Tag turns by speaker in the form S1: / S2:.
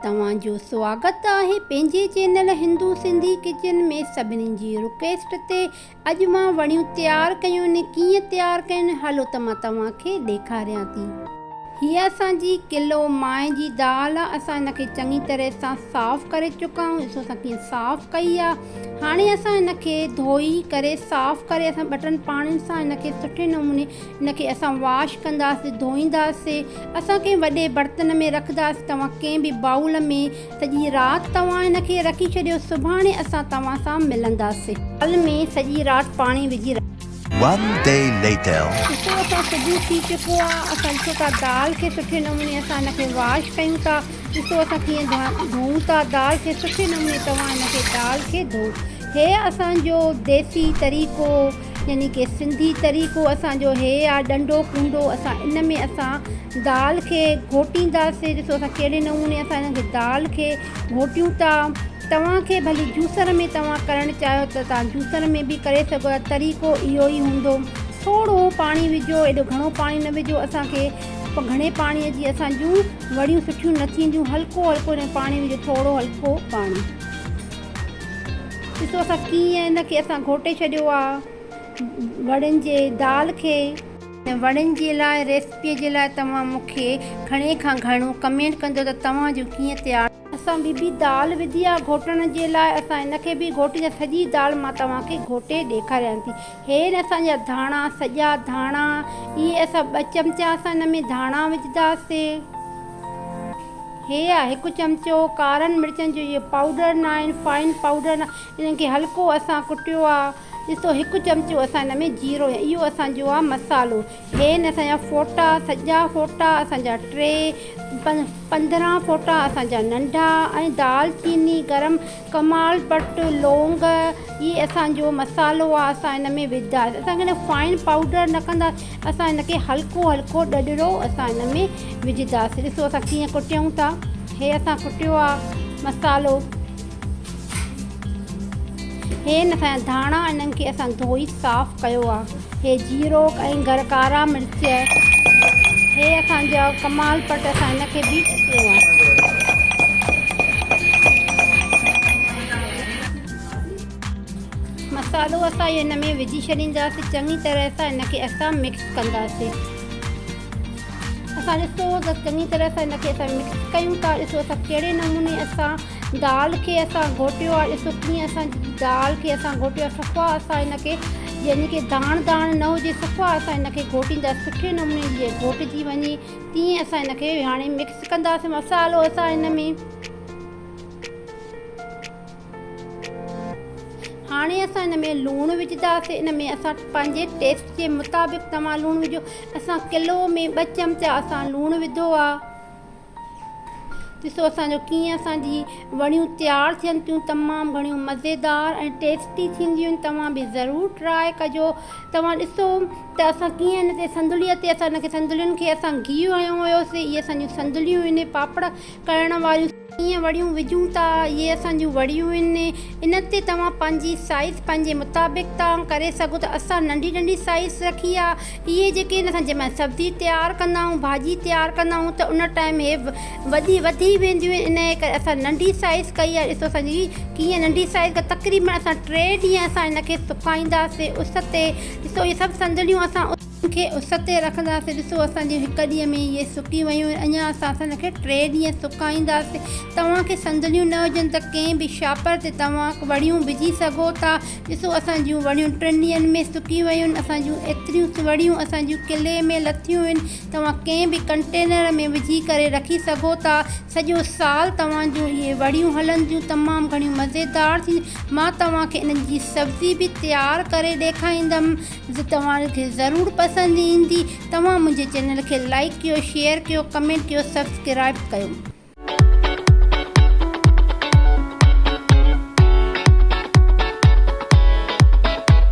S1: توهان جو سواگت آهي پنهنجي چينل هندو سنڌي ڪچن ۾ سڀني جي رڪويسٽ تي اڄ مان وڙيون تيار ڪيون آهن ڪيئن تيار ڪيون آهن هلو ته مان توهان کي ڏيکاريان ٿي. هي اسان جي ڪلو مانهه جي دال آ اسان هن کي چڱي طرح سان صاف ڪري چڪا آهيون ڏسو اسان ڪيئن صاف ڪئي آ هاڻي اسان هن کي ڌوئي ڪري صاف ڪري اسان ٻه ٽن پاڻين سان هن کي سٺي نموني هن کي اسان واش ڪنداسين ڌوئينداسين اسان ڪنهن وڏي برتن ۾ رکنداسين توهان ڪنهن به بائول ۾ سڄي رات توهان هن کي رکي ڇڏيو سڀاڻي اسان توهان سان ملنداسين. دال ۾ سڄي رات پاڻي وجهي رک.
S2: One day later.
S1: ڏسو اسان صبح ٿي چڪو آ اسان ڏسو ٿا دال کي سٺي نموني اسان هن کي واش ڪيون ٿا ڏسو اسان ڪيئن ڌوئون ٿا دال کي سٺي نموني توهان هن کي دال کي ڌو هي اسان جو ديسي طريقو يعني ڪي سنڌي طريقو اسان جو هي آ ڏنڊو ڪونڊو اسان ان ۾ اسان دال کي گهوٽينداسي ڏسو اسان ڪهڙي نموني اسان ان کي دال کي گهوٽيون ٿا توهان کي ڀلي جوسر ۾ توهان ڪرڻ چاهيو ته توهان جوسر ۾ به ڪري سگهو ٿا طريقو اهو ئي هوندو ٿورو پاڻي وجهو ايڏو گهڻو پاڻي نه وجهو اسان کي گهڻي پاڻي جي اسان جون وڙيون سٺيون نه ٿينديون هلڪو هلڪو ان پاڻي وجهو ٿورو هلڪو پاڻي ڏسو اسان ڪيئن ان کي اسان گهوٽي ڇڏيو آ وڙين جي دال کي. وڙين جي لاء ريسپي جي لاء توهان مون کي گهڻي کان گهڻو ڪمينٽ ڪندو ته توهان جون ڪيئن تيار. اسان ٻي به دال وڌي آ گهوٽڻ جي لاء اسان ان کي به گهوٽيندا سڄي دال مان توهان کي گهوٽي ڏيکاريان ٿي هي آهن اسان جا ڌاڻا سڄا ڌاڻا اهي اسان ٻه چمچا اسان ان ۾ ڌاڻا وجهنداسي. هي آ هڪ چمچو ڪارن مرچن جو اهي پائوڊر نه آهن فائن پائوڊر نه انهن کي هلڪو اسان ڪٽيو آ ڏسو هڪ چمچو اسان ان ۾ جيرو اهو اسان جو آ مصالحو هي آهن اسان جا ڦوٽا سڄا ڦوٽا اسان جا ٽي 15 ڦوٽا اسان جا ننڍا ۽ دال چيني گرم ڪمال پٽ، لونگ، هي اسان جو مصالحو آ اسان ان ۾ وجهداسين اسان کي فائن پائوڊر نه ڪنداسين اسان ان کي هلڪو هلڪو ڏڏڙو اسان ان ۾ وجهداسين ڏسو اسان ڪيئن ڪٽيون ٿا هي اسان ڪٽيو آ مصالحو هي آهن اسان جا ڌاڻا انهن کي اسان ڌوئي صاف ڪيو آ هي جيرو ۽ گهر ڪارا مرچ هي اسان جا ڪمال پٽ اسان ان کي به ڪٽيو آ. مصالحو اسان ان ۾ وجهي ڇڏينداسين چڱي طرح سان ان کي اسان مڪس ڪنداسين. اسان ڏسو ته چڱي طرح سان ان کي اسان مڪس ڪيون ٿا ڏسو اسان ڪهڙي نموني اسان دال کي اسان گهوٽيو آهي ڏسو ڪيئن اسان دال کي اسان گهوٽيو آهي صفا اسان ان کي يعني ڪي داڻ داڻ نه هجي صفا اسان ان کي گهوٽيندا سٺي نموني جيئن گهوٽجي وڃي تيئن اسان ان کي هاڻي مڪس ڪنداسين مصالحو اسان ان ۾ هاڻي اسان ان ۾ لوڻ وجهنداسين ان ۾ اسان پنهنجي ٽيسٽ جي مطابق توهان لوڻ وجهو اسان ڪلو ۾ ٻه چمچا اسان لوڻ وڌو آ ڏسو اسان جو ڪيئن اسان جي وڙيون تيار ٿين ٿيون تمام گهڻيون مزيدار ۽ ٽيسٽي ٿينديون آهن توهان به ضرور ٽرائي ڪجو توهان ڏسو ته اسان ڪيئن ان تي صندليء تي اسان ان کي صندلين کي اسان گيهه هنيو هيوسي اهي اسان جون صندليون آهن پاپڙ ڪرڻ واريون ڪيئن وڙيون وجهون ٿا اهي اسان جون وڙيون آهن ان تي توهان پنهنجي سائيز پنهنجي مطابق توهان ڪري سگهو ٿا اسان ننڍي ننڍي سائيز رکي آهي اهي جيڪي آهن اسان جنهن مهل سبزي تيار ڪندا آهيون ڀاڄي تيار ڪندا آهيون ته ان ٽائيم اهي وڏي وڌي وينديون آهن ان جي ڪري اسان ننڍي سائيز ڪئي آهي ڏسو اسان جي ڪيئن ننڍي سائيز تقريبن اسان ٽي ڏينهن اسان ان کي سڪائينداسين اس تي ڏسو اهي سڀ صندليون اسان کي اس تي رکنداسين ڏسو اسان جون هڪ ڏينهن ۾ اهي سڪي ويون آهن اڃا اسان اسان کي ٽي ڏينهن سڪائينداسين توهان کي صندليون نه هجن ته ڪنهن به شاپر تي توهان وڙيون وجهي سگهو ٿا ڏسو اسان جون وڙيون ٽن ڏينهن ۾ سڪي ويون آهن اسان جون ايتريون وڙيون اسان جون ڪلي ۾ لٿيون آهن توهان ڪنهن به ڪنٽينر ۾ وجهي ڪري رکي سگهو ٿا سڄو سال توهان جون اهي وڙيون هلنديون تمام گهڻيون مزيدار ٿينديون مان توهان کي انهن جي سبزي به تيار ڪري ڏيکاريندم توهان کي ضرور پسند ايندي توهان منهنجي چينل کي لائيڪ ڪيو شيئر ڪيو ڪمينٽ ڪيو سبسڪرائب ڪيو.